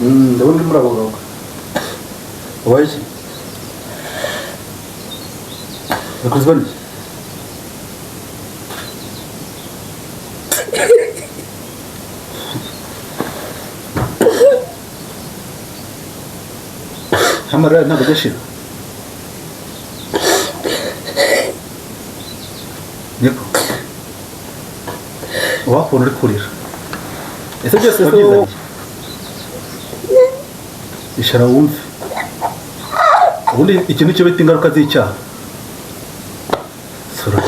Ndabona urimo urabogaboga. Wabaye iki? Urakozwa n'iki? Amarira ntabwo ajya ashira. Niko wakubona uri kurira. Ese byose wabyizanye? Ishara wumve. Ubundi ikintu cyo bita ingaruka z'icyaha. Sura.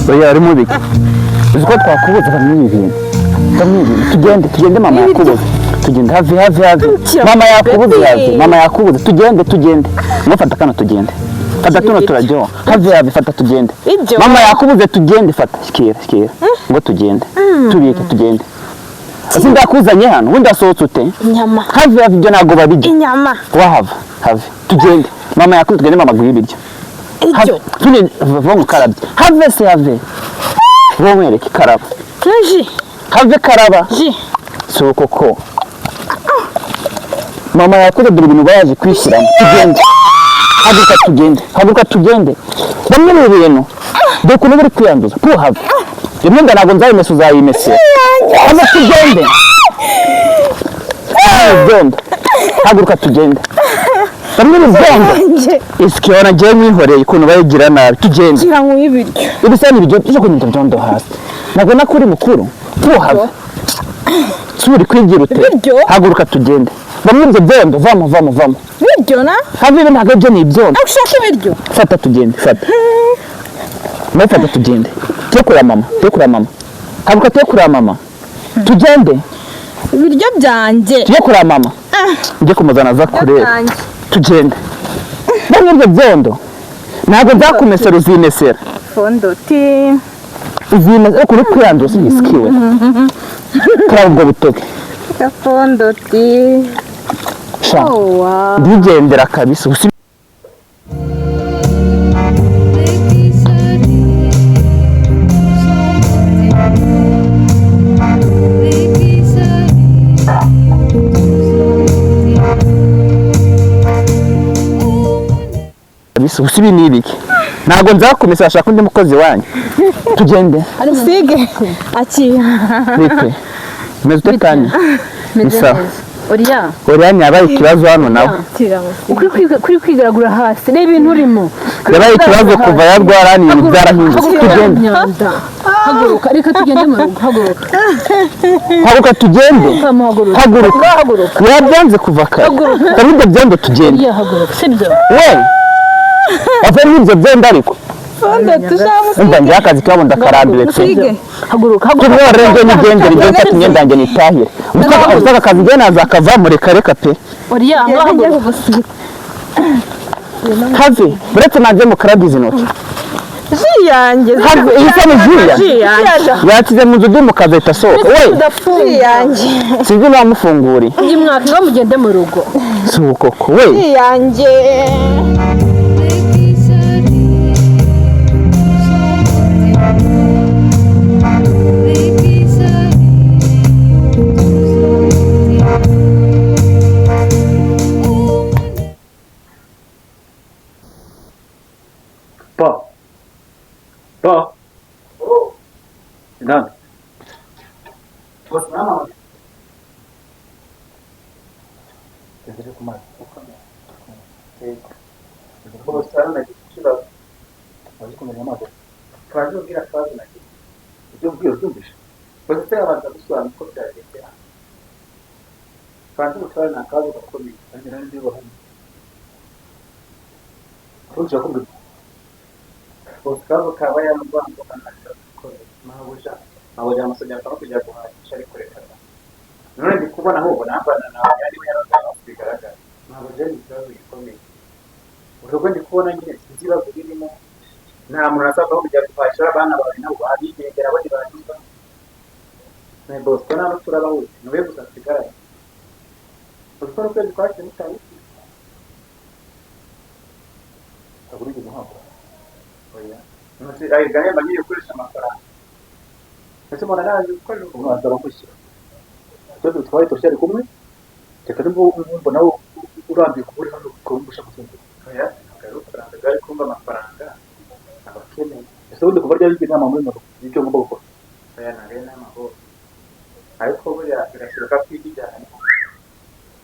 Oya ari mubi. Uzi ko twakubuza bamwe ibintu. Bamwe ibintu. Tugende, tugende mama yakubuza. Tugende have have have. Mama yakubuza have. Mama yakubuza. Tugende, tugende. Mufata kano tugende. Fata tuno turaryoha. Have have fata tugende. Mama yakubuze tugende fata. Shikira, shikira. Ngo tugende. Tubike tugende. Ese ndakuzanye hano, ubundi asohotse ute? Inyama. Have have ibyo ntago babijya. Inyama. Wahava, have. Tugende. Mama yakubuze tugende mama guha ibiryo. Ibyo. Tugende vuba ukarabye. Have se have. Vuba karaba. Ji. Have karaba. Ji. So koko. Mama yakuze dore ibintu baje kwishyiramo. Tugende. Haguruka tugende. Haguruka tugende. Bamwe mu bintu. Dore ukuntu bari kwiyanduza. Puhave. Imyenda ntabwo nzayimesa uzayimesera. Haguruka tugende. Tugende. Haguruka tugende. Bamwe mu byondo. Isiki wana ngiye mwihoreye ukuntu bayigira nabi. Tugende. Gira ngo ibiryo. Ibisa n'ibiryo byo kunyita byondo hasi. Ntabwo nakuri mukuru. Puhave. Suri kwigira ute? Haguruka tugende. Bamwe ibyo byondo vamo vamo vamo. Ibiryo na? Have ibi ntabwo ibyo ni ibyondo. Ushaka ibiryo? Fata tugende, fata. Nawe fata tugende. Tekura mama, tekura mama. Haguruka tekura mama. Tugende. Ibiryo byanjye. Tujye kureba mama. Njye kumuzana aza kureba. Tugende. Bamwe ibyo byondo. Ntabwo nzakumesera uzimesera. Fondoti. Uzimesera ukuri kwiyanduza isikiwe. Kuraba ubwo butoke. Fondoti. Sha. Ndigendera kabisa. Usibi nibiki. Ntabwo nzakumesa ashaka undi mukozi wanyu. Tugende. Usige. Achi. Bite. Meze ute kandi? Misa. Oriya. Oriya yabaye ikibazo hano nawe. Kuri kwigaragura hasi. Reba ibintu urimo. Yabaye ikibazo kuva yarwara ni ibintu byarahindutse. Tugende. Haguruka reka tugende mu rugo. Haguruka. Haguruka tugende. Haguruka. Haguruka. Yabyanze kuva kare. Haguruka. Ibyo byondo tugende. Oriya haguruka. Sibyo? We. Ave n'ibyo byenda ariko. Umva njye akazi kabo ndakarambiwe pe. Haguruka haguruka. Tumworere nigendere ibyo mfata imyenda yanjye nitahire. Usaka akazi njye nazakavamo reka reka pe. Oriya haguruka. Have uretse nanjye mukarabye izi ntoki. Ji yanjye. Have iyi se ni ji yanjye. Yakize mu nzu ndi ahita asohoka. We. Ji yanjye. Sinzi niba wamufunguriye. Iyi mwaka ngo mugende mu rugo. Si ukoko we. Ji yanjye. Pa. Pa. Nani? Bose mama. Tugeze ku mazi. Yego. Bose nagize ikibazo. Waje kumenya amazi. Twaje ubwira akabazo nagize. Ibyo ubwiye ubyumvishe. Bose turabanza gusobanura uko byagenze. Twaje gutwara ni akabazo gakomeye. Nanjye nari ndi bahari. Ushaka kumbwira? Bose akabazo kaba yamugwango kanashaka gukora. Mabuja. Mabuja amusabye akaba kujya guhahisha ariko reka da. None ndi kubona ahubwo nambana nawe yari we yarazaga bigaragara. Mabuja ni ikibazo gikomeye. Urugo ndi kubona nyine sinzi ibibazo birimo. Nta muntu asabwa kujya guhahisha abana bawe nabo babigendera bo ntibanyumva. Ne Bosco nta n'uturabahuze ni we gusa nsigaranye. Uzi ko n'ukwezi kwashize mutari Ntabwo urigeze uhabwa. oya. Ntuzi ayo mba ngiye gukoresha amafaranga. Ese mbona naje gukorera ubu. Umwanzuro arakwishyura. Ikibazo bitwaye turacyari kumwe. Reka nimba wumva nawe urambiwe kuba uri hano ukaba wumva ushaka kugenda. Oya, ntabwo ari ufaranga bwari kumva amafaranga aba akeneye. Ese ubundi kuva ryari ugira inama muri mwe y'ibyo ngomba gukora? Oya ntabwo ari inama ahubwo. Ariko buriya birashoboka ko ijyana.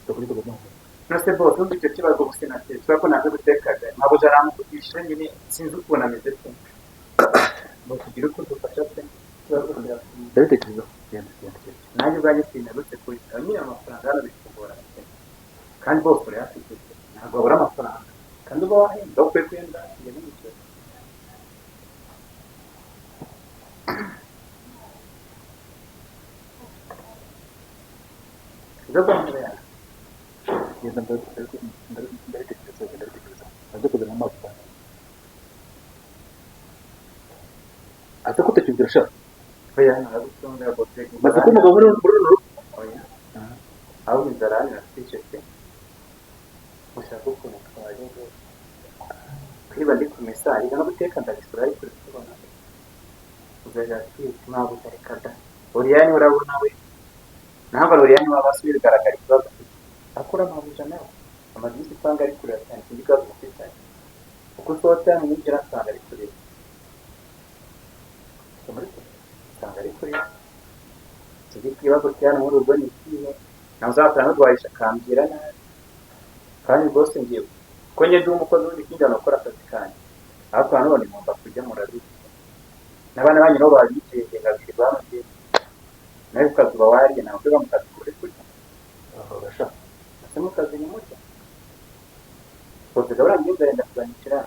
Ntabwo urigeze uhabwa. Nose bose umva icyo kibazo gusa natetse kubera ko ntabwo gutekaga. Ntabwo jaramuvugisha nyine sinzi ukuntu ameze pe. Ngo tugire uko dufasha pe. Ikibazo kirakomeye. Ndabitekerezaho. Genda genda genda. Nanjye ubwanjye sinarutse kuri nyine amafaranga hano bikugora pe. Kandi bose urayafite pe. Ntabwo wabura amafaranga. Kandi uba wahembwa ukwiye kuyenda kujya no mu kibazo. Izo gahunda yawe. Genda ndabitekerezaho genda ndabitekerezaho. Nabyo kuzana amazi cyane. Ate ko utacyumvira sha? Oya naragutunga bose. Maze ko umugabo muri runo rugo. Oya. Ahubwo inzara hano iratwice pe. Ushaka ukuntu twajya rwose. Kwiba ndi kumesa ariko no guteka ndabisura ariko uri kubona. Uzajya twita ntabwo utareka da. Oriyani urabona we. Ntabwo Oriyani waba asubiye bigaragara ikibazo afite. Akora amabuja nawe. Amaze iminsi usanga ari kurira cyane sinzi ikibazo afite. Uko usohotse hano winjira asanga ari kurira. Usanga ari kurira. Sinzi ikibazo cya hano muri urugo ni ikihe. Nawe uzasanga nurwahisha akambwira nabi. Kandi rwose ngiye ko njye ndi umukozi w'undi kinjyana gukora akazi kanjye. Ariko nanone ngomba kujya murabizi. N'abana banyu nabo babigenga birirwa hano. Nawe ku kazi uba wariye ntabwo uba mu kazi kure kurya. Sha. Ese mu kazi ni murya. Bose gabura ngenza yenda kuzanyicira.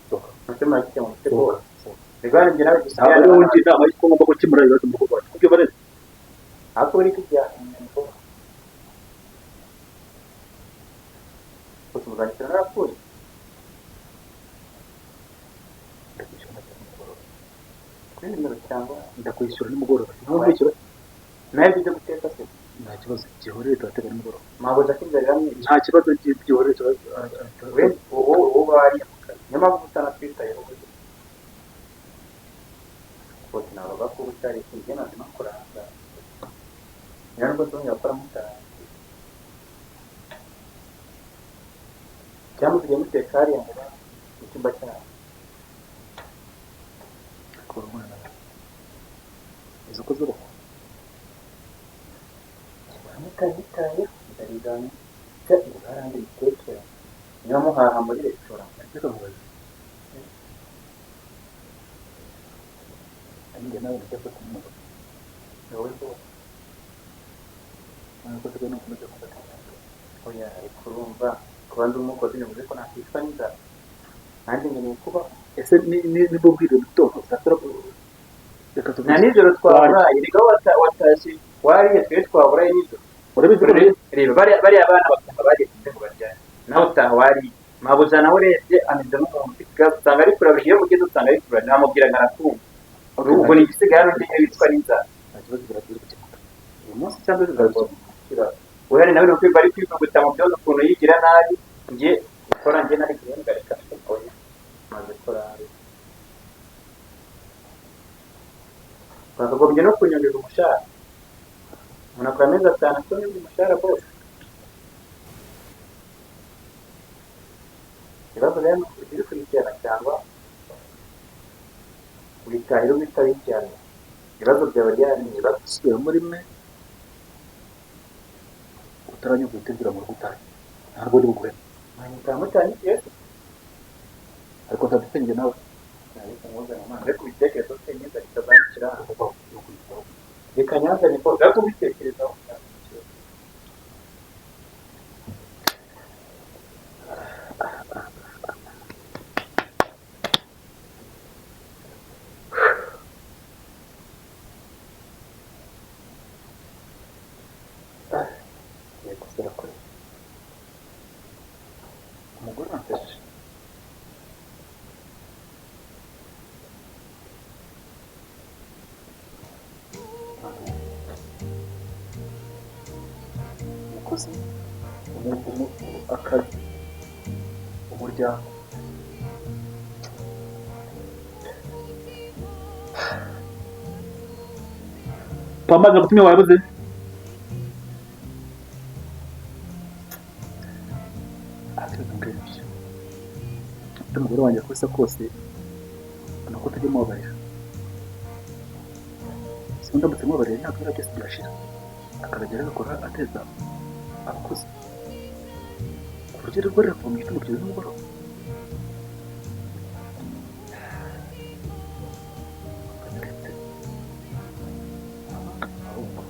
Sohoka. Ese murakike mu mutego. Sohoka. Sohoka. Rega njye nawe gusa. Ntabwo ari wowe ungira inama y'uko ngomba gukemura ibibazo mu rugo rwanjye. Kubyo bareze. Ariko buri kujya Bose muzanyicira narapfuye. Ndakwishyura nimugoroba. Kuri nimero cyangwa Ndakwishyura nimugoroba. Ntabwo nkwishyura. nawe ibyo guteka se. Nta kibazo. Gihorere turateka nimugoroba. Mabuja ko inzara iramwica. Nta kibazo gihorere turateka. We wowe wowe wariye mu kazi. Niyo mpamvu utanatwitayeho burya. Bose nabaga ko utari ikintu nazima kuranga. Niyo nubwo nzongera gukora mutaha. Cyangwa tujya muteka hariya ngo mu cyumba cyabo. Kuba umwana wawe. Izo ko zubakwa. Mutazitayeho ndariganya. Se ubuharange bitekera. Niba muhaha muri resitora. Reka nkubaze. Njye nawe ndajya gufata umugabo. Ni wowe rwose. Ntabwo nsigaye nukomeza gufata imyanzuro. Oya ariko urumva kuba ndi umukozi bivuze ko nakicwa n'inzara. Nanjye nkeneye kubaho. Ese niba ubwiriwe mu gitondo saa sita reka tuvuge. Na nijoro twaburaye. Reka watashye wariye twe twaburaye nijoro. Urabizi ko Reba bariya bana bakaba bageze ngo baryame. Nawe utaha wariye. Mabuja nawe urebye ameze nk'umuntu ufite ikibazo usanga ari kurira iyo mugeze usanga ari kurira namubwira ngo arakumva. Ubwo ni igisigaye hano ndi wicwa n'inzara. nta kibazo biragiye gukemuka. Uyu munsi cyangwa ejo bizakemuka. Uhari nawe ni ukwirwa ari kwivuguta mu byondo ukuntu yigira nabi njye gukora njye nari guhembwa reka oya maze kurara. Bakagombye no kunyongeza umushahara. Umuntu akora amezi atanu atonyongeza umushahara rwose. Ibibazo rero ni ukubikurikirana cyangwa witahira ubitabicyane. Ibibazo byawe ryari ni ibibazo Subiramo rimwe utaranyumva utemvira mu rugo utahe ntabwo ndi buguhema. Mutanikiye. Ariko ntadufite njye nawe. Ariko ibitekerezo se neza bitazandikira reka nyanzane ko ariko ubitekerezaho. Yego sirakore umugore wamfashije. Umukozi, akazi, umuryango. Pamaze gutumye wabuze. Umugore wanjye akosa kose nuko tujya mubabarira. Si ndamutse mubabarira ntabwo biriya byose byashira, akazajya arabikora ateza abakozi ku buryo rero rero kuva mu gitondo kugeza nimugoroba. Ndetse ahubwo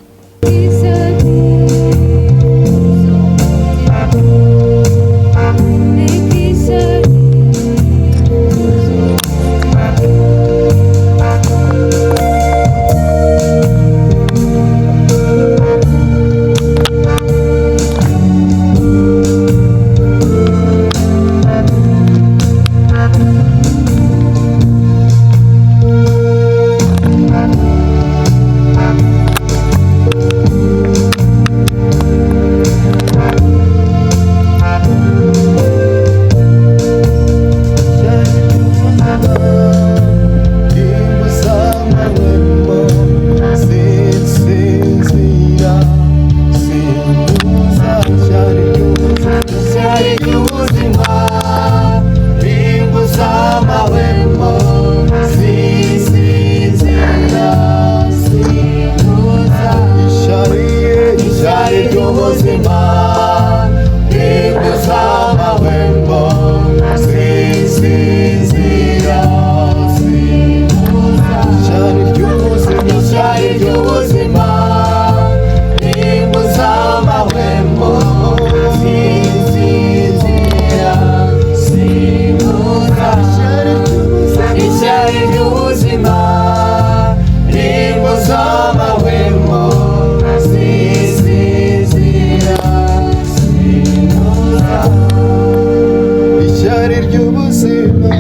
Ishyari ry'ubuzima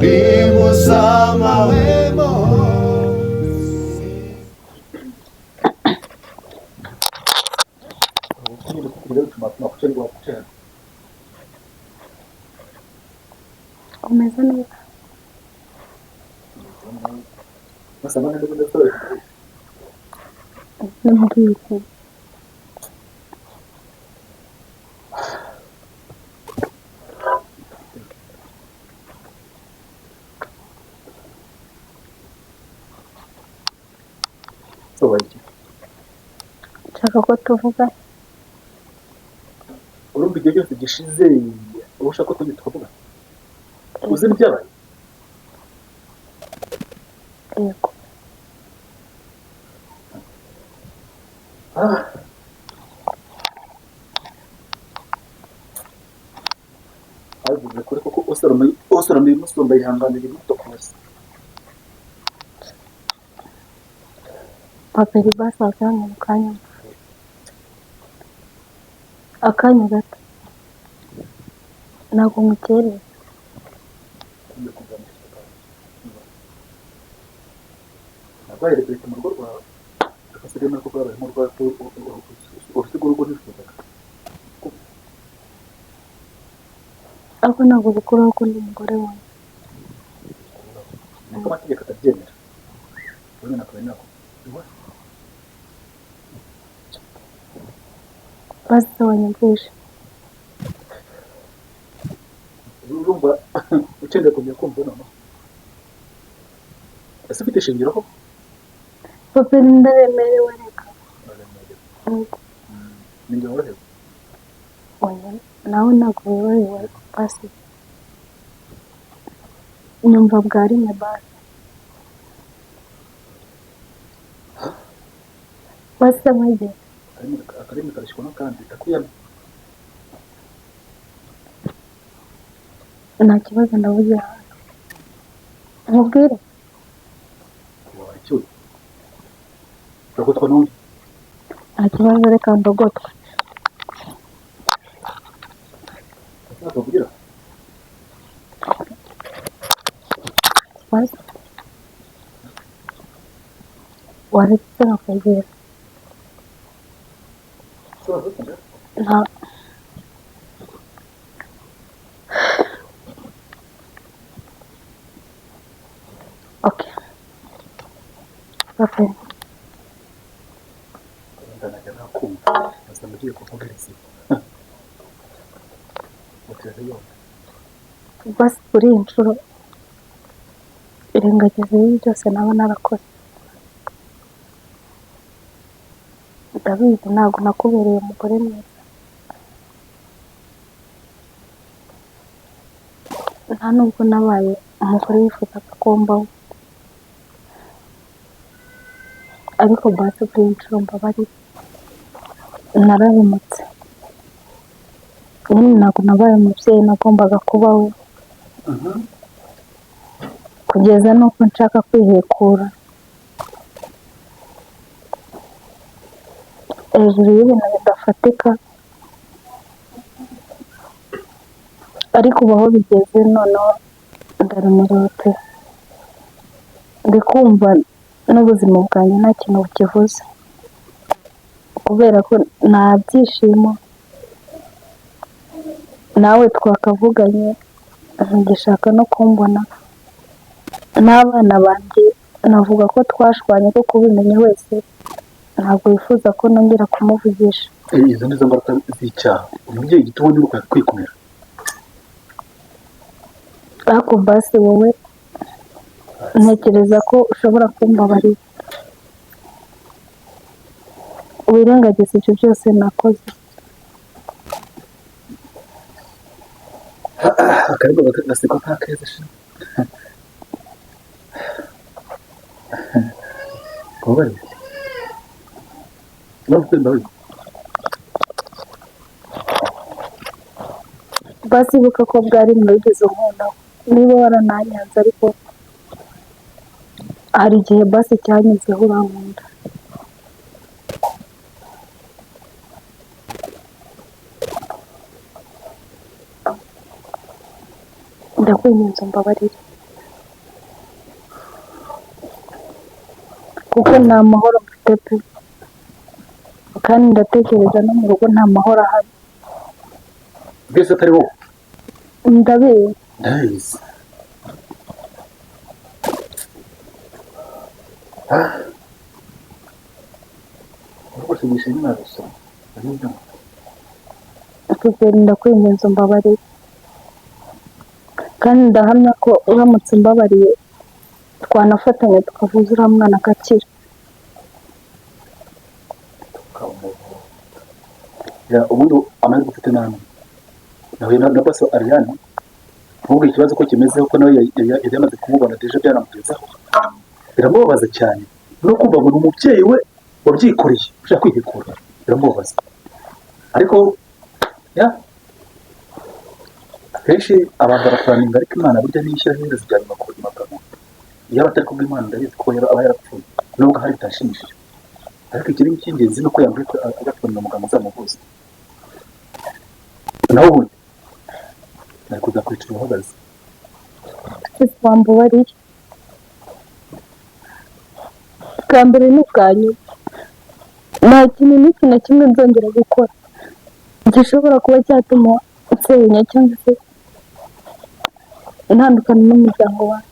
rimuzamahwemo. Umeze neza. Nabwiye. Nshaka ko tuvuga. Urumva igihe cyose gishize uba ushaka ko tujya tukavuga uzi n'ibyabaye. Yego. Bavuze kuri koko usoroma ibimusumba yihanganira ibimutokoza. Paperi basi wakanga mu kanya. Akanya gato. Ntabwo mukereye. Narwaye rebeka mu rugo rwawe agasigaye muri ko rwabaye nk'urwaye urusigo urugo nifuzaga. Ariko ntabwo bikuraho ko ndi umugore wawe. Nuko amategeko atabyemera. Urabona nakaba nako. Basi se wanyumvishe. Urumva ukeneye kongera kumva noneho. Ese ufite ishingiro koko? Papa, ndaremerewe reka. Uraremerewe. Ninjye worohewe? Oya, nawe ntabwo worohewe, ariko basi nyumva bwa rimwe basi. Basi amajye. Akarimi karashyikwa n'akandi, ndakuyamye. Nta kibazo, ndavugira hano. Nkubwire? Wacyuye. Uragotwa n'undi. Nta kibazo, reka ndogotwe. Ntabwo bavugira. Ikibazo. Waretse nkakwegera. Nta Okay. Papa, Ndanajya nakumva. Nasa ugiye kuvuga izina. Muteze yombi. Basi kuri iyi nshuro irengagiza ibibi byose naba narakoze. Ndabizi ntabwo nakubereye umugore mwiza. Nta nubwo nabaye umugore wifuzaga ko mbaho. Ariko basi kuri iyi nshuro mbabarire. Narahemutse. Nyine ntabwo nabaye umubyeyi nagombaga kuba we. Kugeza n'uko nshaka kwihekura. Hejuru y'ibintu bidafatika. Ariko ubu aho bigeze noneho ndaremerewe pe. Ndi kumva n'ubuzima bwanjye nta kintu bukivuze. Kubera ko nta byishimo, nawe twakavuganye ntugishaka no kumbona, n'abana banjye navuga ko twashwanye kuko ubimenye wese ntabwo yifuza ko nongera kumuvugisha. Izo nizo ngaruka z'icyaha. Umubyeyi gito ubundi ni kwikumira. Ariko basi wowe ntekereza ko ushobora kumbabarira. Wirengagize ibyo byose nakoze. Akaribwa gasekwa nk'akeza sha. Kubabarira. Urumva imbabazi? Basi ibuka ko bwari mu wigeze unkundaho. Niba warananyanze ariko hari igihe basi cyanyuzeho urankunda. Ndakwinginze umbabarire. Kuko nta mahoro mfite pe. Kandi ndatekereza no mu rugo nta mahoro ahari. Mbese atari wowe? Ndabizi. Ndabizi. Rwose nishimye nagusoma. Ndabyumva. Papa, ndakwinginze umbabarire. Kandi ndahamya ko uramutse umbabariye twanafatanya tukavuza uriya mwana agakira. Ya, ubundi amahirwe ufite namwe. Nahuye na boss wa Ariane. Ntumubwire ikibazo ko kimeze kuko nawe yari yamaze kumubona déjà byanamugezeho. Biramubabaza cyane. No kumva ngo ni umubyeyi we wabyikoreye ushaka kwihekura. Biramubabaza. Ariko ya akenshi abantu barapuraninga, ariko Imana burya niyo ishyiraho iherezo rya nyuma ku buzima bwa muntu. Iyo aba atari kubw'Imana ndabizi ko aba yarapfuye. Nubwo hari bitashimishije. Ariko ikiri cy'ingenzi ni uko yambwiye ko ajya kubona muganga uzamuvuza. Naho ubundi nari kuzakwicara uhagaze. Wambabariye. Bwa mbere n'ubwa nyuma. Nta kintu n'iki na kimwe nzongera gukora gishobora kuba cyatuma nsenya cyangwa se ntandukana n'umuryango wanjye.